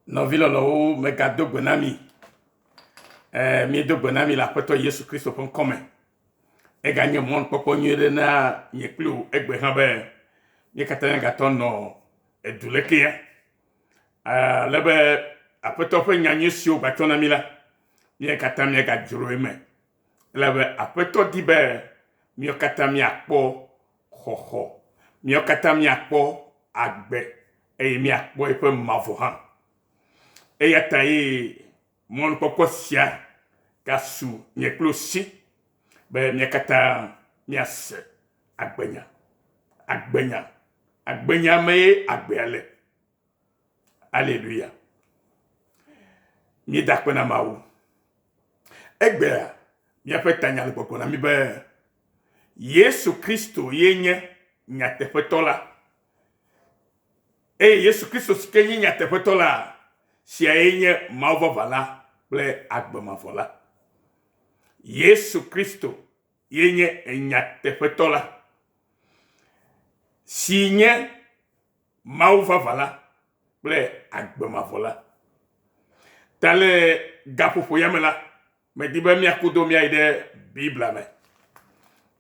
Nɔvi lɔlɔ̃wo, megado gbe na mi. E, míedo gbe na mi le Aƒetɔ Yesu Kristo ƒe ŋkɔ me. Eganye mɔnukpɔkpɔ nyui ɖe na nye kpli wò egbe hã be mí katã míagatɔ nɔ edu lekea. Ale be Aƒetɔ ƒe nya nyui siwo wògatsɔ na mí la, mía katã míagadzro eme. Elabe Aƒetɔ di be míawo katã míakpɔ xɔxɔ, míawo katã míakpɔ agbe eye míakpɔ eƒe mavɔ hã. Eya ta ye mɔnukpɔkpɔ sia gasu nye kple wò si be mía katã míase agbenya. Agbenya. Agbenya mee agbea le. Aleluya. Míeda akpe na Mawu. Egbea míaƒe tanya le gbɔgblɔ na mí be Yesu Kristo ye nye nyateƒetɔ la. Eye Yesu Kristo si ke nye nyateƒetɔ la, siae nye Mawu vavã la kple agbe mavɔ la. Yesu Kristo ye nye nyateƒetɔ la, si nye Mawu vavã la kple agbe mavɔ la. Ta le gaƒoƒo ya me la, medi be míakudo míayi ɖe Biblia me.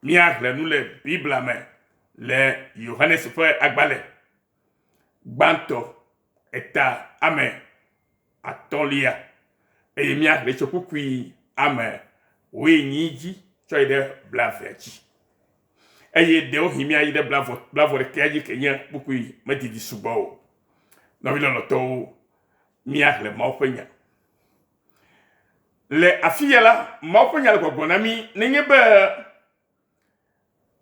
Míaxlẽ nu le Biblia me le Yohanes ƒe agbalẽ gbãtɔ eta ame atɔ̃lia eye míaxlẽ tso kpukpui ame wuienyi dzi tsɔ yi ɖe blaevea dzi. Eye ɖewohĩ míayi ɖe blavɔ blavɔ ɖekɛa dzi ke nye kpukpui medidi sugbɔ o. Nɔvi lɔlɔ̃tɔwo, míaxlẽ Mawu ƒe nya. Le afi ya la, Mawu ƒe nya le gbɔgblɔ na mí nenye be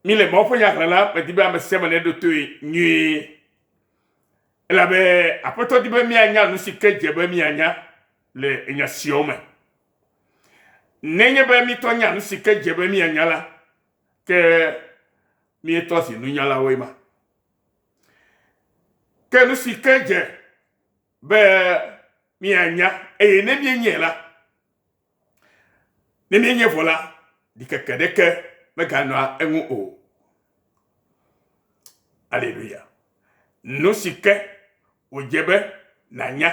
míle Mawu ƒe nya xlẽm la, medi be ame sia ame neɖo toe nyuie. Elabe Aƒetɔ di be míanya nu si ke dze be míanya le nya siawo me. Nenye be mítɔ nya nu si ke dze be míanya la, ke míetɔ zi nunyalawoe ma. Ke nu si ke dze be míanya eye ne míenyae la, ne míenyae vɔ la, ɖikeke ɖeke meganɔa eŋu o. Aleluya. Nu si ke wòdze be nànya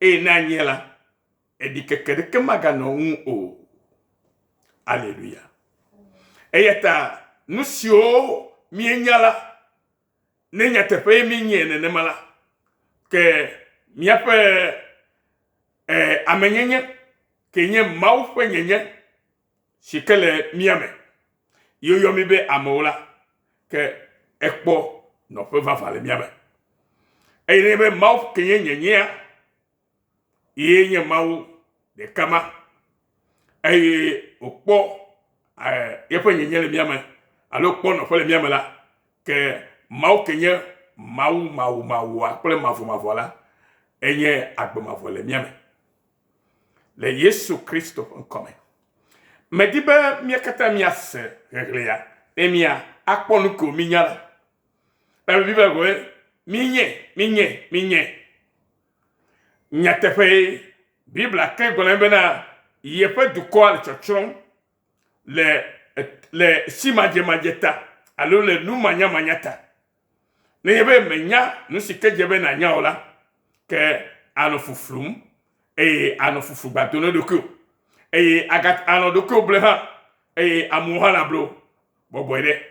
eye ne ànyae la, ɖikeke ɖeke maganɔ eŋu o. Aleluya. Eya ta nu siwo míenya la, Ne nyateƒee míenyae nenema la, ke míaƒe e, amenyenye ke nye Mawu ƒe nyenye si ke le mía me, ye woyɔ mí be amewo la, ke ekpɔ nɔƒe vavã le mía me. Eye nenye be Mawu ke nye nyenyea, Ye nye Mawu ɖeka ma eye wòkpɔ eh, yeƒe nyenye le mía me alo kpɔ nɔƒe le mía me la, ke Mawu ke nye Mawu mawumawua kple mavɔmavɔ la, enye agbe mavɔ le mía me. Le Yesu Kristo ƒe ŋkɔ me. Medi be mía katã míase xexlẽa ne mía akpɔ nu ko mínya la. Elabe Biblia gblɔ be, Mínyɛ, mínyɛ, mínyɛ. Nyateƒee, Biblia ke gblɔ bena yeƒe dukɔa le tsɔtsrɔ̃m le le si madzemadze ta alo le nu manyamanya ta. Nenye be mènya nu si ke dze be nànya o la, ke ànɔ fuflum eye ànɔ fuflugba dom na ɖokuiwò eye agat anɔ ɖokuiwò ble hã eye amewo hã nable wò bɔbɔe ɖe.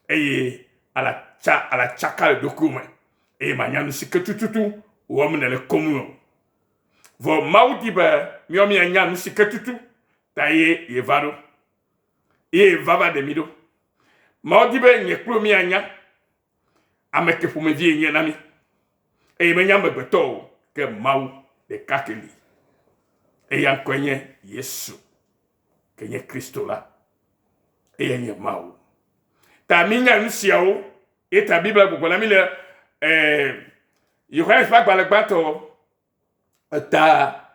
eye ala tsa ala tsaka le ɖokuiwò me eye manya nu si ke tututu wɔm nèle koŋ o. Vɔ Mawu di be míawo míanya nu si ke tutu ta ye yeva ɖo. Ye va va ɖe mí ɖo. Mawu di be nye kple wò míanya ame ke ƒomevi yenye na mí. Eye menye amegbetɔ o, ke Mawu ɖeka ke li. Eya ŋkɔe nye Yesu. ke nye Kristo la. Eyae nye Mawu. Ta mínya nu siawo ye ta Biblia gbɔgblɔ na mí le eh, Yohanes ƒe agbalẽ gbãtɔ eta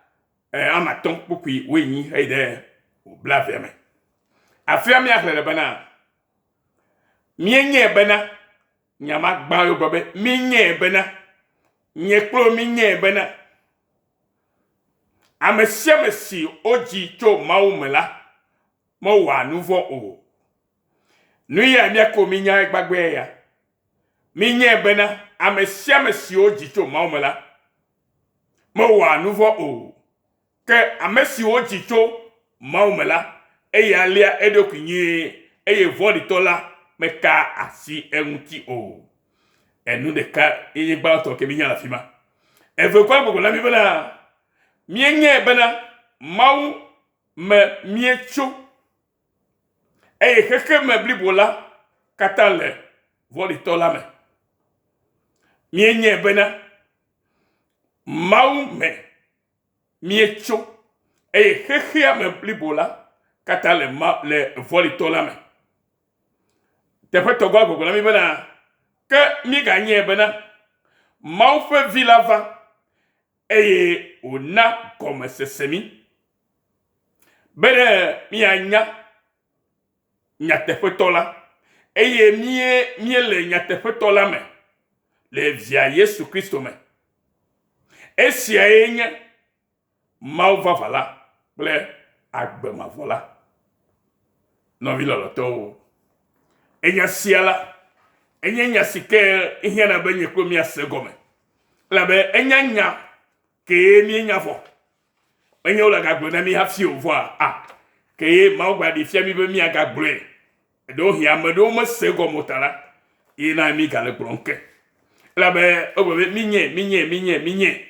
eh, ame atɔ̃ kpukpui wuienyi heyi ɖe blaevea me. Afia míaxlẽ le bena míenyae bena nya ma gbã ye wogblɔ be míenyae bena nye kple wò míenyae bena Ame sia ame si wodzi tso Mawu me la, mewɔa nu vɔ̃ o. Nu ya míako mínya gbagbea ya. Mínyae bena ame sia ame si wodzi tso Mawu me la, mewɔa nu vɔ̃ o. Ke ame si wodzi tso Mawu me la, eya lia eɖokui nyuie, eye vɔ̃ɖitɔ la mekaa asi eŋuti o. Enu ɖeka ye nye gbãtɔ ke míenya le afi ma. Evegɔa gbɔgblɔ na mí bena, míenyae bena Mawu me míetso eye xexeme blibo la katã le vɔ̃ɖitɔ la me. Míenyae bena Mawu me míetso eye xexea me blibo la katã le ma le vɔ̃ɖitɔ la me. Teƒe tɔgɔa gbɔgblɔ na mí bena ke míeganyae bena Mawu ƒe Vi la va eye wòna gɔmesese mí be ne míanya nyateƒetɔ la eye míe míele nyateƒetɔ la me le Via Yesu Kristo me. Esiae nye Mawu vavã la kple agbe mavɔ la. Nɔvi lɔlɔ̃tɔwo, enya sia la, enye nya si ke hiãna be nye kple míase egɔme. Elabe enya nya kee míenya vɔ. Menye wole gagblɔe na mí hafi o vɔa, a kee Mawu gbaɖee fia mí be míagagblɔe. Ɖewohĩ ame ɖewo mese egɔme o ta la, ye na mígale gblɔm ke. Elabe egblɔ be mínyɛ, mínyɛ, mínyɛ, mínyɛ.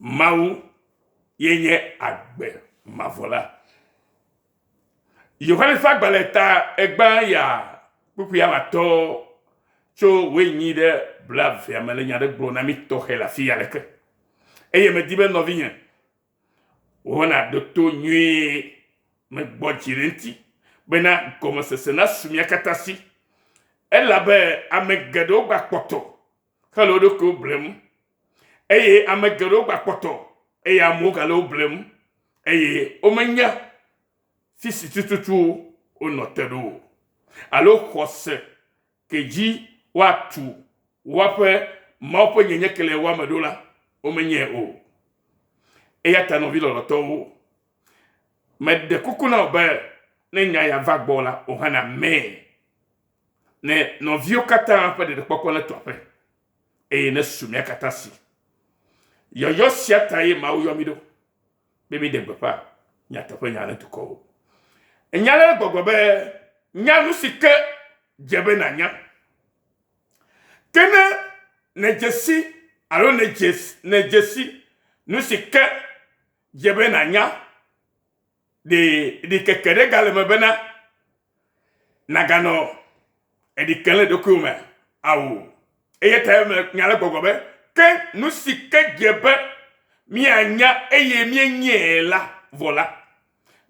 Mawu ye nye agbe mavɔ la. Yohanes ƒe agbalẽ ta egbã ya kpukpui ame atɔ tso wuienyi ɖe blaevea me le nya ɖe gblɔ na mí tɔxɛ le afi ya leke. Eye medi be nɔvinye, wò nàɖo to nyuie, megbɔ dzi ɖe eŋuti bena gɔmesese nasu mía katã si. Elabe ame geɖewo gbakpɔtɔ hele wo ɖokuiwo blem eye ame geɖewo gbakpɔtɔ eye amewo gale wo blem eye womenya fi si tututu wonɔ te ɖo o alo xɔse ke dzi woatu woaƒe Mawu ƒe nyenye ke le woa me ɖo la, womenyae o. Eya ta nɔvi lɔlɔ̃tɔwo, meɖe kuku na wò be ne nya ya va gbɔ la, wò hã nàmee. Ne nɔviwo katã ƒe ɖeɖekpɔkpɔ netu aƒe, eye nesu mía katã si. Yɔyɔ sia ta ye Mawu yɔ mí ɖo be míɖe gbeƒã nyateƒenya na dukɔwo. Nya la le gbɔgblɔ be, Nya nu si ke dze be nànya. Ke ne nèdze si alo nèdze nèdze si nu si ke dze be nànya, ɖe ɖikeke ɖe gale eme bena nàganɔ eɖi kem le ɖokuiwò mea? Ao. Eya ta nya la gbɔgblɔ be, ke nu si ke dze be míanya eye míenyae la vɔ la,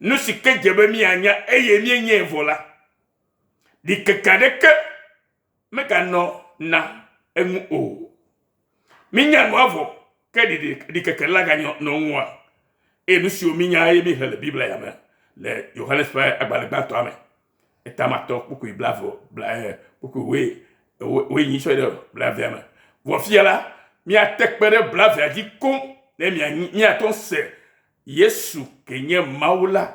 nu si ke dze be míanya eye míenyae vɔ la, ɖikeke aɖeke meganɔ na eŋu o. Mínya nua vɔ, ke ɖikeke la ganɔ eŋua? Eye nu siwo mínya ye míexlẽ le Biblia ya me le Yohanes ƒe agbalẽ gbãtɔa me, etamatɔ kpukpui blaeve, bla, eh, kpukpui wui, wuienyi sɔ ɖe blaevea me. Vɔ fia la, míate kpe ɖe blaevea dzi koŋ ne míate ŋu se Yesu ke nye Mawu la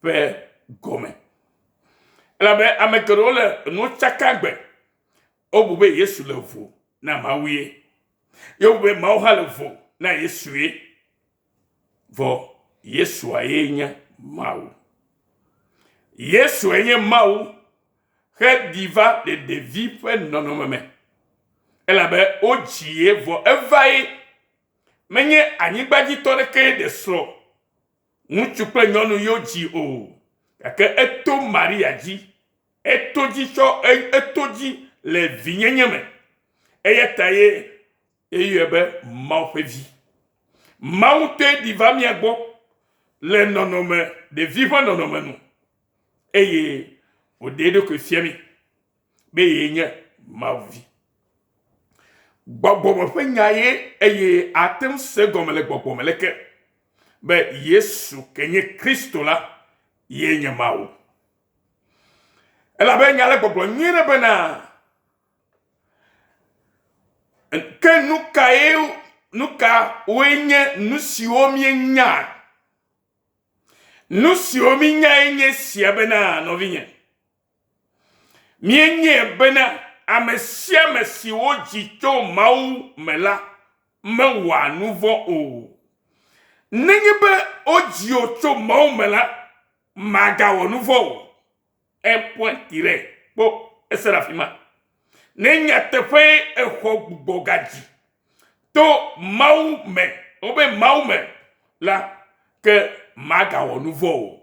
ƒe gɔme. Elabe ame geɖewo le nu tsaka gbe. Wobu be Yesu le vo na Mawu ye. Ye wobu be Mawu hã le vo na Yesu ye. Vɔ Yesua ye nye Mawu. Yesue nye Mawu heɖi va le ɖevi ƒe nɔnɔme me. Elabe wodzi ye vɔ eva ye. Menye anyigbadzitɔ ɖekee ɖe srɔ̃ ŋutsu kple nyɔnu yewo dzi o, gake eto Maria dzi, eto dzi tsɔ eto dzi le vinyenye me. Eya ta ye eyɔe be Mawu ƒe vi. Mawu ŋutɔe ɖi va mía gbɔ le nɔnɔme ɖevi ƒe nɔnɔme nu eye wòɖe eɖokui fia mí be yee nye Mawu vi. Gbɔgbɔme ƒe nya ye eye ate ŋu se gɔme le gbɔgbɔme leke be Yesu ke nye Kristo la ye nye Mawu. Elabe nya le gbɔgblɔ nyuie ɖe bena ke nu kae nu kawoe nye nu siwo míenya? Nu siwo míenyae nye esia bena nɔvinye Míenyae bena ame sia ame si wodzi tso Mawu me la mewɔa nu vɔ̃ o. Nenye be wodzi wò tso Mawu me la, màgawɔ nu vɔ̃ o. Un point tiré. Kpɔ ese le afi ma. Ne nyateƒee èxɔ gbugbɔgadzi to Mawu me, wobe Mawu me la, ke màgawɔ nu vɔ̃ o.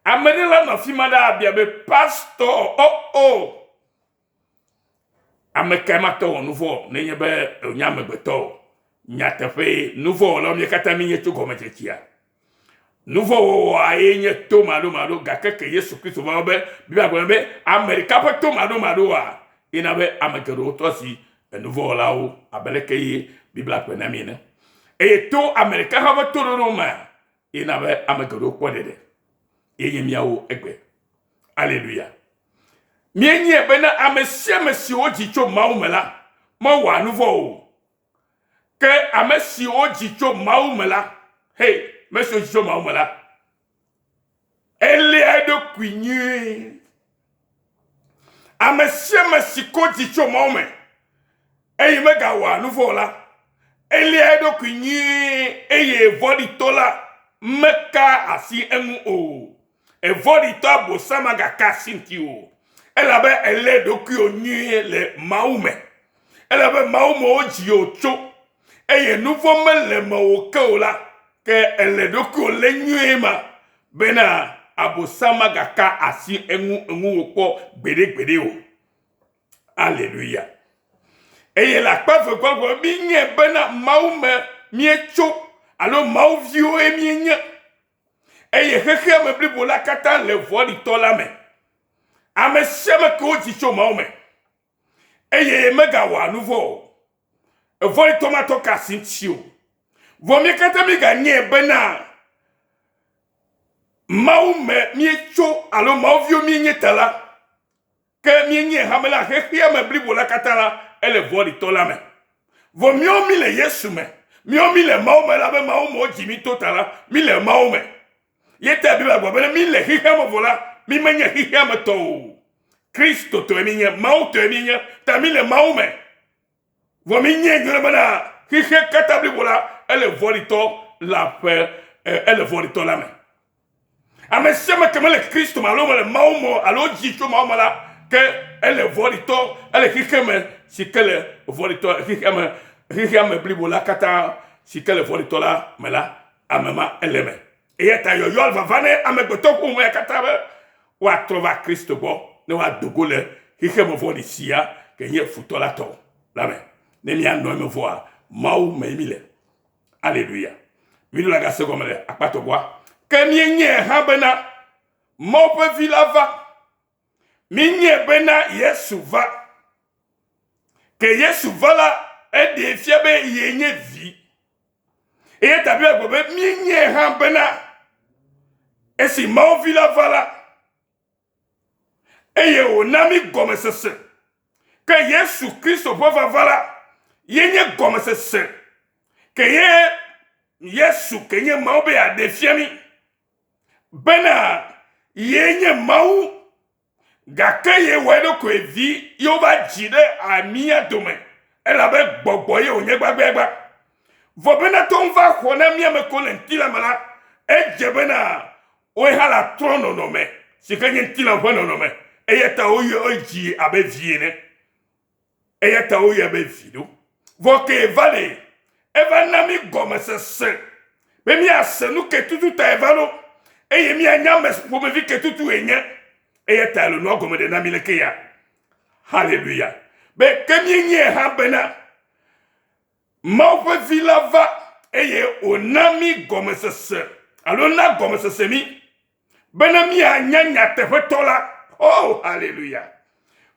Ame ɖe la nɔ afi ma ɖaa bia be, Pastɔ, o o, ame kae mate wɔ nu vɔ̃ nenye be wònye amegbetɔ o? Nyateƒee, nu vɔ̃ wɔlawo mí katã míenye tso gɔmedzedzea. Nu vɔ̃ wɔwɔa ye nye tomaɖomaɖo gake ke Yesu Kristo va be Biblia gblɔ be ame ɖeka ƒe tomaɖomaɖoa ye na be ame geɖewo trɔ zi enu vɔ̃ wɔlawo abe leke ye Biblia gblɔe na mí ene. Eye to ame ɖeka hã ƒe toɖoɖo mea ye na be ame geɖewo kpɔ ɖeɖe. Ye nye míawo egbe. Aleluya. Míenyae bena ame sia ame si wodzi tso Mawu me la mewɔa nu vɔ̃ o. Ke ame si wodzi tso Mawu me la, hei, ame si wodzi tso Mawu me la, eléa eɖokui nyuie. Ame sia ame si ko dzi tso Mawu me eye megawɔa nu vɔ̃ o la, eléa eɖokui nyuie eye vɔ̃ɖitɔ la mekaa asi eŋu o. Evɔ̃ɖitɔ Abosam magaka asi ŋuti o, elabe èlé ɖokuiwò nyuie le Mawu me. Elabe Mawu me wodzi wò tso, eye nu vɔ̃ mele mewò ke o la, ke èle ɖokuiwò lé nyuie ma bena Abosam magaka asi eŋu ŋuwò kpɔ gbeɖegbeɖe o. Aleluya. Eye le akpa eve gbɔ gblɔ míenyae bena Mawu me míetso alo Mawu viwoe míenye. Eye xexea me blibo la katã le vɔ̃ɖitɔ la me. Ame sia ame ke wodzi tso Mawu me eye megawɔa nu vɔ̃ o. Evɔ̃ɖitɔ ma tɔ ka asi ŋuti o. Vɔ mí katã míganyae bena Mawu me míetso alo Mawu viwo míenye ta la, Ke míenye hame la xexea me blibo la katã la, ele vɔ̃ɖitɔ la me. Vɔ míawo mí le Yesu me. Míawo mí le Mawu me elabe Mawu me wodzi mí to ta la, mí le Mawu me. Ye ta Biblia gblɔ bena mí le xexea me vɔ la, mí menye xexea me tɔ o. Kristo tɔe mí nye, Mawu tɔe mí nye, ta mí le Mawu me. Vɔ mi nye nyuie bena xixe katã blibo la ele vɔ̃ɖitɔ la ƒe ele vɔ̃ɖitɔ la me. Ame sia ame ke mele Kristo me alo mele Mawu me alo dzi tso Mawu me la, ke ele vɔ̃ɖitɔ ele xixe me si ke le vɔ̃ɖitɔ xixe me xixea me blibo la katã si ke le vɔ̃ɖitɔ la me la, ame ma ele eme. Eya ta yɔyɔ vava ne amegbetɔ ƒomea katã be woatrɔ va Kristo gbɔ ne woado go le xexeme vɔ̃ɖi sia ke nye futɔ la tɔ la me. Ne míanɔ eme vɔa, Mawu mee mí le. Aleluya. Míɖo la gase gɔme le akpatɔ gbɔa. Ke míenyae hã bena Mawu ƒe Vi la va. Míenyae bena Yesu va. Ke Yesu va la, eɖee fia be yee nye Vi. Eya ta Biblia gblɔ be míenyae hã bena esi Mawu Vi la va la, eye wòna mí gɔmesese. Ke Yesu Kristo ƒe vava la, ye nye gɔmesese. Ke ye Yesu ke nye Mawu be yeaɖe fia mí bena ye nye Mawu Gake ye wɔ eɖokui vi ye wova dzi ɖe amia dome elabe gbɔgbɔ ye wònye gbagbeagba. Vɔ bena to ŋu va xɔ na mía me ko le ŋutilã me la, edze bena woe hã la trɔ nɔnɔme si ke nye ŋutilã ƒe nɔnɔme. Eya ta woyɔ edzi abe vi ene. Eya ta woyɔe be vi ɖo. Vɔ ke va ɖe, eva na mí gɔmesese be míase nu ke tutu ta eva ɖo eye míanya ame ƒomevi ke tutu yenye. Eya ta le nua gɔme ɖe na mí leke ya. Haleluya. Be ke míenyae hã bena Mawu ƒe Vi la va eye wòna mí gɔmesese alo na gɔmesese mí bena míanya nyateƒetɔ la. Oh, haleluya!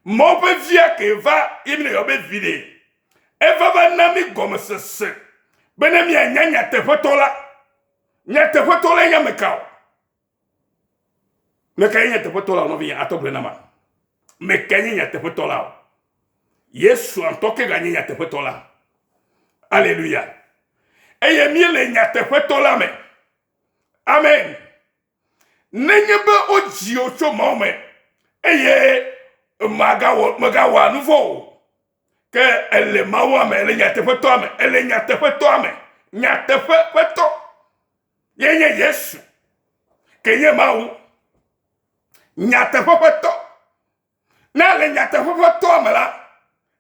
Mawu ƒe Via ke va ye míle yɔ be vi ɖe. Eva va na mí gɔmesese bena míanya nyateƒetɔ la. Nyateƒetɔ la nye ame ka o? Meka ye nyateƒetɔ la o nɔvinye atɔ gblɔe na ma. Meka nye nyateƒetɔ la o. Yesu ŋutɔ ke ganye nyateƒetɔ la. Aleluya. Eye míele nyateƒetɔ la me. Amen. Nenye be wodzi wò tso Mawu me eye magawɔ megawɔa nu vɔ̃ o. Ke ele Mawua me, ele nyateƒetɔa me, ele nyateƒetɔa me. Nyateƒe ƒe tɔ ye nye Yesu, ke nye Mawu. Nyateƒe ƒe tɔ. Ne ele nyateƒe ƒe tɔa me la,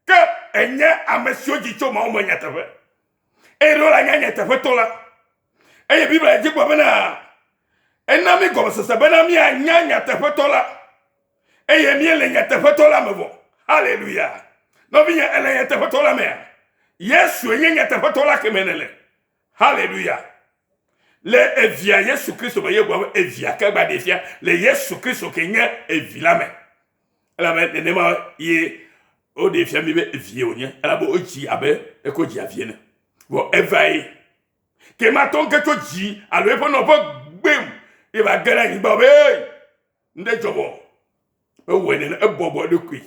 ke enye ame siwo dzi tso Mawu me nyateƒe. Eye ɖo la nye nyateƒetɔ la. Eye Biblia dzi gblɔ bena ena mi gɔmesese bena míanya nyateƒetɔ la. Eye míele nyateƒetɔ la me vɔ. Haleluya. Nɔvinye, ele nyateƒetɔ la mea? Yesue nye nyateƒetɔ la ke me nèle. Haleluya. Le evia Yesu Kristo me ye gblɔ be evia ke gba ɖe fia le Yesu Kristo ke nye evi la me. Elabe nenema ye woɖe fia mi be evie wònye. Elabe wodzi abe eko dzi avie ene. Vɔ eva ye. Ke matɔ ŋke tso dzi alo eƒe nɔƒe gbem ye va ge ɖe anyigba be ŋɖe dzɔ vɔ. Ewɔe nene ebɔbɔ eɖokui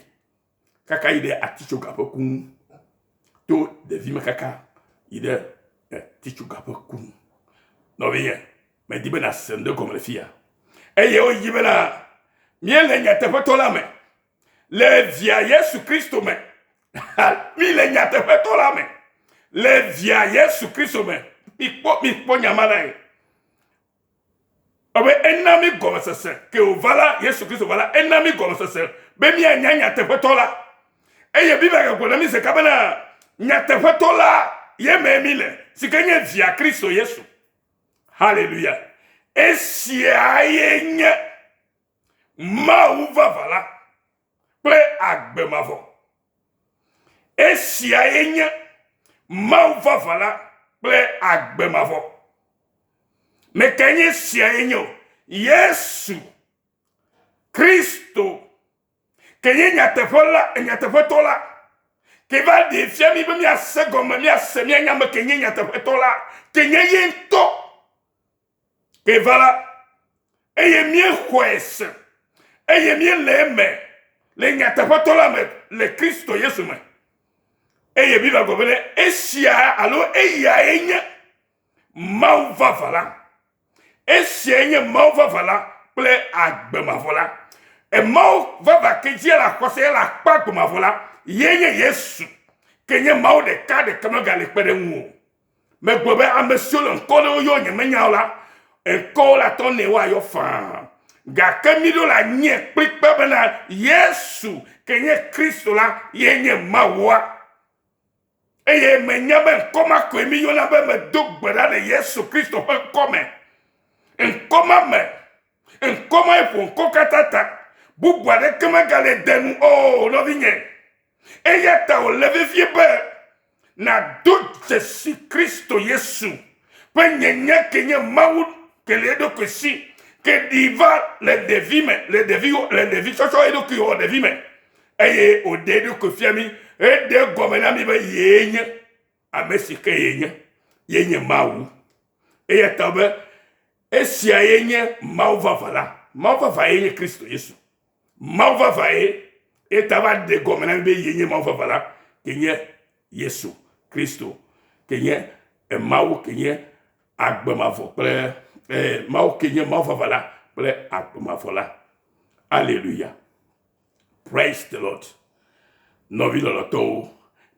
kaka yi ɖe atitsoga ƒe ku ŋu. To ɖevime kaka yi ɖe atitsoga ƒe ku ŋu. Nɔvinye, medi be nàse ŋɖe gɔme le fiya. Eye woyi bena míele nyateƒetɔ la me le via Yesu Kristo me. Mi le nyateƒetɔ la me le via Yesu Kristo me. Mikpɔ mikpɔ nya ma ɖa ye. Ebe ena mi gɔmesese ke wòva la Yesu Kristo va la ena mi gɔmesese be míanya nyateƒetɔ la. Eye Biblia gagblɔ na mi zeka bena nyateƒetɔ la ye mee mi le si ke nye via Kristo Yesu. Haleluya. Esia ye nye Mawu vavã la kple agbe mavɔ. Esiae nye Mawu vavã la kple agbe mavɔ. Mekae nye esiae nye o? Yesu Kristo ke nye nyateƒe la, nyateƒetɔ la, ke va ɖee fia mí be míase gɔme, míase, míanya ame ke nye nyateƒetɔ la, ke nye ye ŋutɔ. Ke va la, eye míexɔe se, eye míele eme le nyateƒetɔ la me le Kristo Yesu me. Eye Biblia gblɔ be esia alo eyae nye Mawu vavã la. Esiae nye Mawu vavã la kple agbe mavɔ la. Mawu vavã ke dzi le xɔse le akpa agbe mavɔ la ye nye Yesu ke nye Mawu ɖeka ɖeka megale kpe ɖe ŋu o. Megblɔ be ame siwo le ŋkɔ ɖe woyɔ nyemenya o la, ŋkɔwo la tɔ nɛ woayɔ faa. Gake míɖo la nye kplikpa bena Yesu ke nye Kristo la ye nye Mawua. Eye menya be ŋkɔ ma koe míyɔna be medo gbe ɖa le Yesu Kristo ƒe ŋkɔ me. Ŋkɔ ma me, ŋkɔ ma ƒo ŋkɔ katã ta. Bubu aɖeke megale de nu o, nɔvinye. Eya ta wòle vevie be nàdo dzesi Kristo Yesu ƒe nyenye ke nye Mawu ke le eɖokui si, ke ɖi va le ɖevi me, le ɖevi, le ɖevi tsɔtsɔ eɖokui wɔ ɖevi me, eye wòɖe eɖokui fia mí heɖe egɔme na mí be yee nye ame si ke yenye, ye nye Mawu. Eya ta be esia ye nye Mawu vavã la. Mawu vavã ye nye Kristo Yesu. Mawu vavã ye. Eya ta va ɖe gɔme na mí be ye nye Mawu vavã la, ke nye Yesu Kristo, ke nye Mawu, ke nye agbe mavɔ kple eh, Mawu ke nye Mawu vavã la kple agbe mavɔ la. Aleluya. Praise the Lord. Nɔvi lɔlɔtɔwo,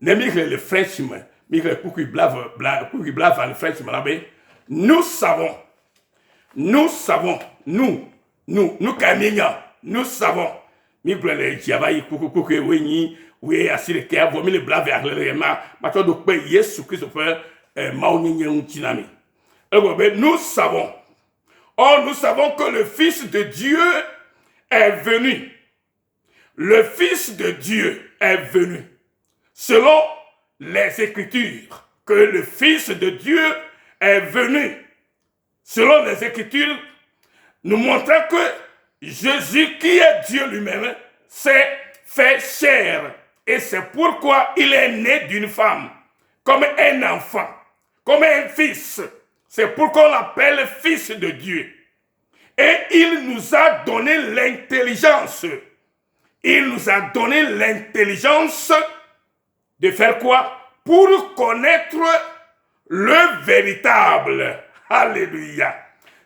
ne míxlẽ le French me, míxlẽ kpukpui blave, bla, kpukpui blave le French me la be, nous savons, nous savons, nous, nous, nu kae míenya? Nous savons. Mígblɔe le dzia va yi kpukpukpukpui woe nyi woe asi ɖekɛ vɔ míle blave axlẽ le ma matsɔ ɖo kpe Yesu Kristo ƒe eh, mawunyenye ŋuti na mi. Egblɔ be nous savons. Or, nous savons que le Fils de Dieu est venu. Le Fils de Dieu est venu. Selon les Écritures, que le Fils de Dieu est venu. Selon les Écritures, nous montrant que Jésus, qui est Dieu lui-même, s'est fait chair. Et c'est pourquoi il est né d'une femme, comme un enfant, comme un fils. C'est pourquoi on l'appelle fils de Dieu. Et il nous a donné l'intelligence. Il nous a donné l'intelligence de faire quoi Pour connaître le véritable. Alléluia.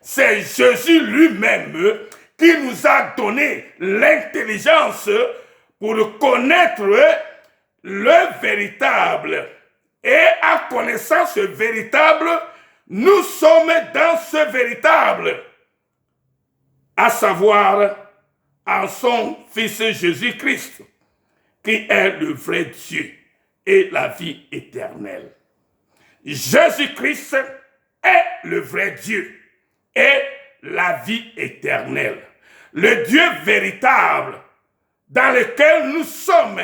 C'est Jésus lui-même qui nous a donné l'intelligence pour connaître le véritable. Et en connaissant ce véritable, nous sommes dans ce véritable, à savoir en son Fils Jésus-Christ, qui est le vrai Dieu et la vie éternelle. Jésus-Christ est le vrai Dieu et la vie éternelle. Le Dieu véritable dans lequel nous sommes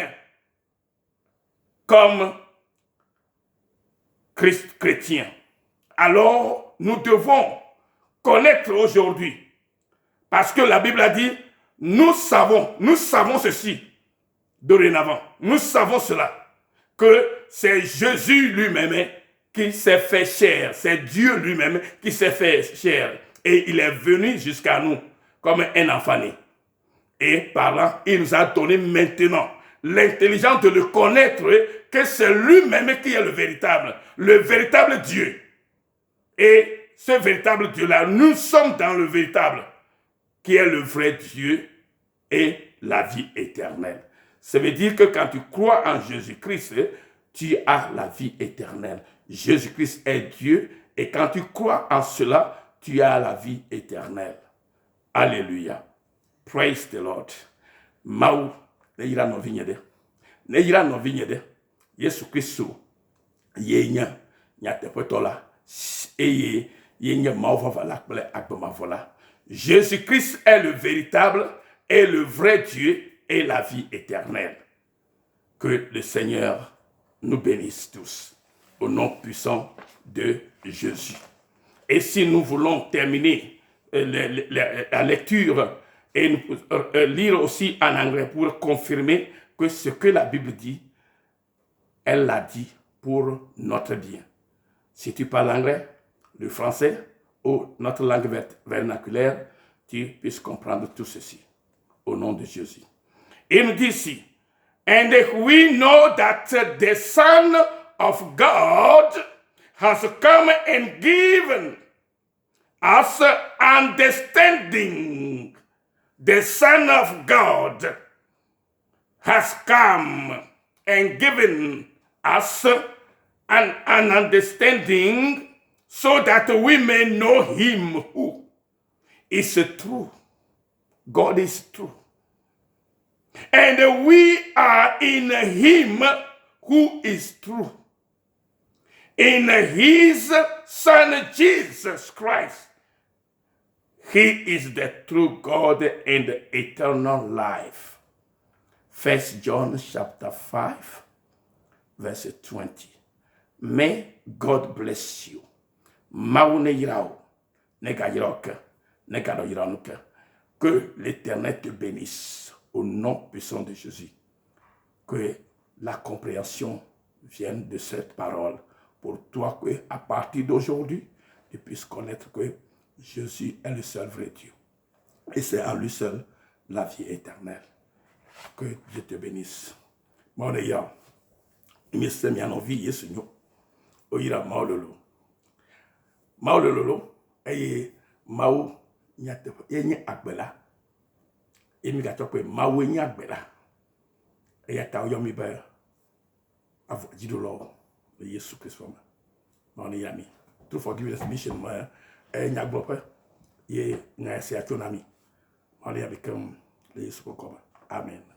comme Christ chrétien. Alors, nous devons connaître aujourd'hui, parce que la Bible a dit, nous savons, nous savons ceci, dorénavant, nous savons cela, que c'est Jésus lui-même qui s'est fait chair, c'est Dieu lui-même qui s'est fait chair, et il est venu jusqu'à nous comme un enfant né. Et parlant, il nous a donné maintenant l'intelligence de le connaître, que c'est lui-même qui est le véritable, le véritable Dieu. Et ce véritable Dieu-là, nous sommes dans le véritable, qui est le vrai Dieu et la vie éternelle. Ça veut dire que quand tu crois en Jésus-Christ, tu as la vie éternelle. Jésus-Christ est Dieu et quand tu crois en cela, tu as la vie éternelle. Alléluia. Praise the Lord. Mawu ne yra nɔvinye ɖe. Ne yra nɔvinye ɖe. Yesu Kristo ye nye nyateƒetɔ la eye ye nye Mawu vavã la kple agbe mavɔ la. Jésus-Christ est le véritable et le vrai Dieu et la vie éternelle. Que le Seigneur nous bénisse tous au nom puissant de Jésus. Et si nous voulons terminer euh, la lecture et euh, euh, lire aussi en anglais pour confirmer que ce que la Bible dit, elle l'a dit pour notre bien. Si tu parles anglais, le français ou notre langue vernaculaire, tu puisses comprendre tout ceci. Au nom de Jésus. Il nous dit ici, And we know that the Son of God has come and given us understanding. The Son of God has come and given us an, an understanding so that we may know him who is true. God is true. And we are in him who is true. In his Son Jesus Christ. He is the true God and the eternal life. First John chapter 5, verse 20. May God bless you. Mawu ne yra wò, ne gayra wò ke, ne ganɔ yra nu ke. Que l'Éternel te bénisse au nom puissant de Jésus. Que la compréhension vienne de cette parole pour toi que à partir d'aujourd'hui, tu puisses connaître que Jésus est le seul vrai Dieu. Et c'est à lui seul la vie éternelle. Que Dieu te bénisse. Mawu ne yra wò. Míese mia nɔvi Yesu nyo. Woyra Mawu lolo. Mawu le lolo eye Mawu nyateƒe ye nye agbe la. Ye mígatsɔ kpe Mawue nye agbe la. Eya ta woyɔ mí be avɔ dziɖulawo le Yesu Kristo me. Mawu ne yra mi. True Forgiveness Mission me nyagblɔƒe ye nya sia tso na mi. Mawu ne yra mi keŋ le Yesu ƒe ŋkɔ me. Amen.